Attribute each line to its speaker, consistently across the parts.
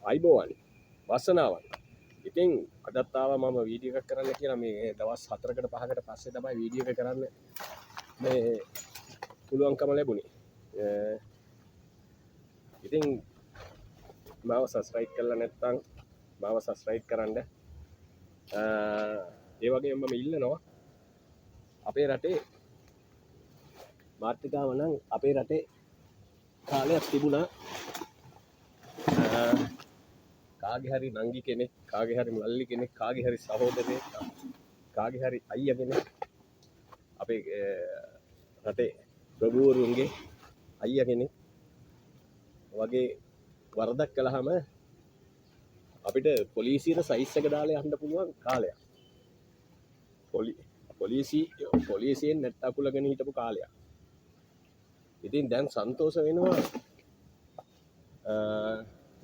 Speaker 1: අයිබෝවන් වසනාවන්. ඉතින් අදත් ආවා මම වීඩියෝ එකක් කරන්න කියලා. මේ දවස් 4කට 5කට පස්සේ තමයි වීඩියෝ එක කරන්න මේ පුළුවන්කම ලැබුණේ. ඉතින් මාව සබ්ස්ක්‍රයිබ් කරලා නැත්නම් මාව සබ්ස්ක්‍රයිබ් කරන්න. ඒ වගේම මම ඉල්ලනවා අපේ රටේ මාතෘකාව නම් අපේ රටේ කාලයක් තිබුණා කාගේ හරි නංගි කෙනෙක්, කාගේ හරි මල්ලි කෙනෙක්, කාගේ හරි සහෝදරයෙක්, කාගේ හරි අයියා කෙනෙක් අපේ රටේ ප්‍රභූවරුන්ගේ අයියා කෙනෙක් වගේ වරදක් කළාම අපිට පොලිසියට සයිස් එක දාලා යන්න පුළුවන් කාලයක්. පොලිසියෙන් නැට් අකුලගෙන හිටපු කාලයක්. ඉතින් දැන් සන්තෝෂ වෙනවා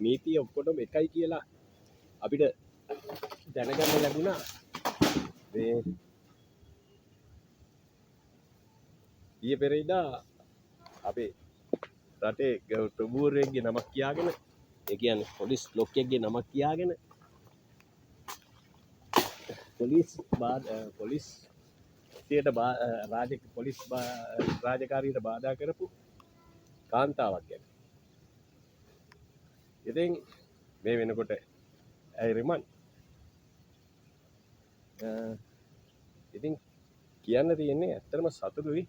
Speaker 1: නීතිය ඔක්කොටම එකයි කියලා අපිට දැනගන්න ලැබුණා. මේ ඊයේ පෙරේදා අපේ රටේ ප්‍රභූවරයෙක්ගේ නමක් කියාගෙන, ඒ කියන්නේ පොලිස් ලොක්කෙක්ගේ නමක් කියාගෙන පොලිස් රාජකාරියට බාධා කරපු කාන්තාවක් ගැන. ඉතින් මේ වෙනකොට ඇයි රිමන්ඩ්? ඉතින් කියන්න තියෙන්නේ ඇත්තටම සතුටුයි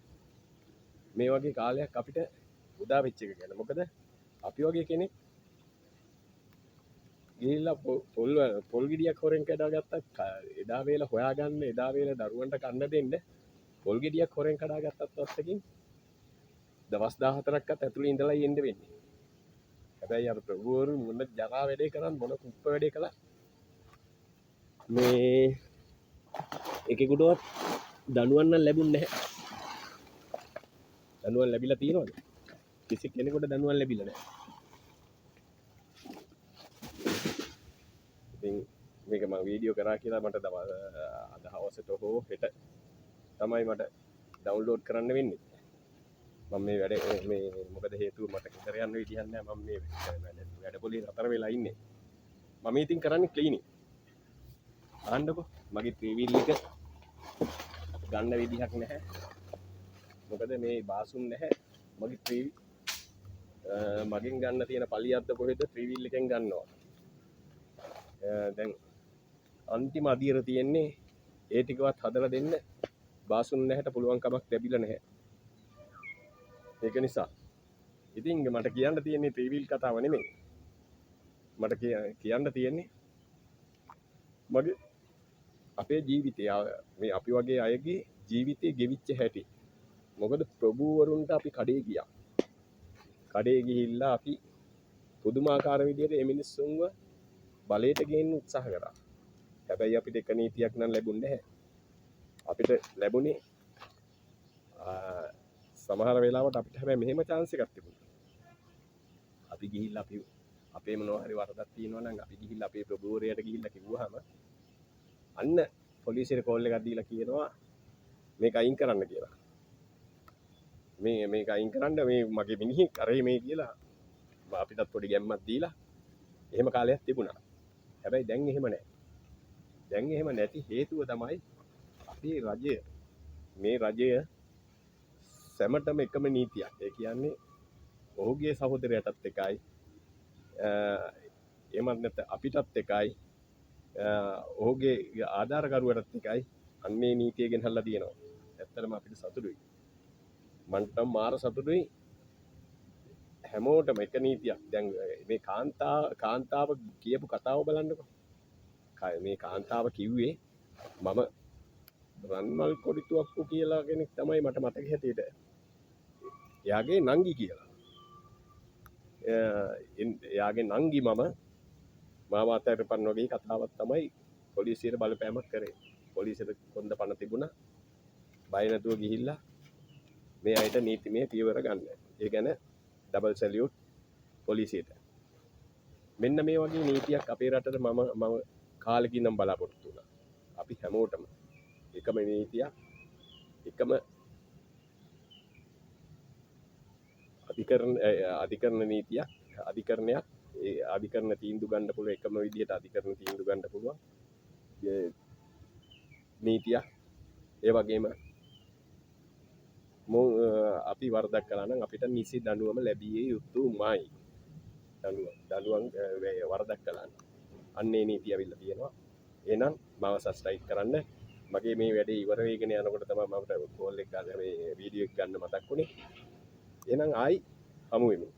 Speaker 1: මේ වගේ කාලයක් අපිට උදා වෙච්ච එක ගැන. මොකද අපි වගේ කෙනෙක් ගිහිල්ලා පොල් ගෙඩියක් හොරෙන් කඩාගත්තත් එදා වේල හොයාගන්න, එදා වේල දරුවන්ට කන්න දෙන්න පොල් ගෙඩියක් හොරෙන් කඩාගත්තත් වත්තකින් දවස් 14ක්වත් ඇතුළේ ඉඳලා එන්න වෙන්නේ. හැබැයි අර ප්‍රභූවරු මොන ජරා වැඩේ කරන් මොන කුප්ප වැඩේ කළා මේ එකෙකුටවත් දඬුවම් නම් ලැබුණ නැහැ. දඬුවම් ලැබිලා තියෙනවද? කිසි කෙනෙකුට දඬුවම් ලැබිලා නැහැ. ඉතින් මේක මම වීඩියෝ කරා කියලා මට අද හවසට හෝ හෙට තමයි මට ඩවුන්ලෝඩ් කරන්න වෙන්නේ. මම මේ වැඩ මේ මොකද හේතුව මට ගෙදර යන්න විදිහක් නැහැ. මම මේ වැඩ පොලේ නතර වෙලා ඉන්නේ. මම ඉතින් කරන්නේ ක්ලීනින්. අහන්නකෝ මගේ ත්‍රිවිල් එක ගන්න විදිහක් නැහැ. මොකද මේ බාසුන් නැහැ. මගේ ත්‍රිවිල් මගෙන් ගන්න තියෙන පලියද්ද කොහෙද ත්‍රිවිල් එකෙන් ගන්නවා. දැන් අන්තිම අදියර තියෙන්නේ ඒ ටිකවත් හදලා දෙන්න බාසුන් නැහැට පුළුවන් කමක් ලැබිලා නැහැ. ඒක නිසා ඉතින් මට කියන්න තියෙන්නේ ත්‍රිවිල් කතාව නෙමෙයි. මට කියන්න තියෙන්නේ මගේ අපේ ජීවිතය, මේ අපි වගේ අයගේ ජීවිතේ ගෙවිච්ච හැටි. මොකද ප්‍රභූවරුන්ට අපි කඩේ ගියා. කඩේ ගිහිල්ලා අපි පුදුමාකාර විදියට මේ මිනිස්සුන්ව බලයට ගේන්න උත්සාහ කරා. හැබැයි අපිට එක නීතියක් නම් ලැබුණේ නැහැ. අපිට ලැබුණේ සමහර වෙලාවට අපිට හැබැයි මෙහෙම චාන්ස් එකක් තිබුණා. අපි ගිහිල්ලා අපි අපේ මොනවා හරි වරදක් තියෙනවා නම් අපි ගිහිල්ලා අපේ ප්‍රභූවරයාට ගිහිල්ලා කිව්වහම අන්න පොලිසියට කෝල් එකක් දීලා කියනවා මේක අයින් කරන්න කියලා. මේක අයින් කරන්න මේ මගේ මිනිහෙක් අරේ මේ කියලා අපිටත් පොඩි ගැම්මක් දීලා එහෙම කාලයක් තිබුණා. හැබැයි දැන් එහෙම නැහැ. දැන් එහෙම නැති හේතුව තමයි අපේ රජය, මේ රජය සැමටම එකම නීතියක්. ඒ කියන්නේ ඔහුගේ සහෝදරයටත් එකයි, එහෙමත් නැත්නම් අපිටත් එකයි, ඔහුගේ ආධාරකරුවටත් එකයි. අන්නේ නීතිය ගෙනහල්ලා තියෙනවා. ඇත්තටම අපිට සතුටුයි. මන්ට නම් මාර සතුටුයි. හැමෝටම එක නීතියක්. දැන් මේ කාන්තාව කියපු කතාව බලන්නකෝ. මේ කාන්තාව කිව්වේ මම රන්මල් කොඩිතුවක්කු කියලා කෙනෙක් තමයි මට මතක හැටියට. එයාගේ නංගි කියලා. එයාගේ නංගි මම මාව අතහැරපන් වගේ කතාවක් තමයි පොලිසියට බලපෑමක් කරේ. පොලිසියට කොන්ද පණ තිබුණා. බය නැතුව ගිහිල්ලා මේ අයට නීතිමය පියවර ගන්න. ඒ ගැන ඩබල් සැලියුට් පොලිසියට. මෙන්න මේ වගේ නීතියක් අපේ රටට මම කාලෙකින් නම් බලාපොරොත්තු වුණා. අපි හැමෝටම එකම නීතියක්, එකම අධිකරණ නීතියක්, අධිකරණයක් ඒ අධිකරණ තීන්දුව ගන්න පුළුවන්, එකම විදිහට අධිකරණ තීන්දුව ගන්න පුළුවන් නීතියක්. ඒ වගේම අපි වරදක් කළා නම් අපිට නිසි දඬුවම ලැබිය යුතුමයි. දඬුවම් වරදක් කළා නම් අන්න ඒ නීතිය ඇවිල්ලා තියෙනවා. එහෙනම් මාව සබ්ස්ක්‍රයිබ් කරන්න. මගේ මේ වැඩේ ඉවර වෙගෙන යනකොට තමයි මට කෝල් එක ගන්න, මේ වීඩියෝ එක ගන්න මතක් වුණේ. එහෙනම් ආයි හමු වෙමු.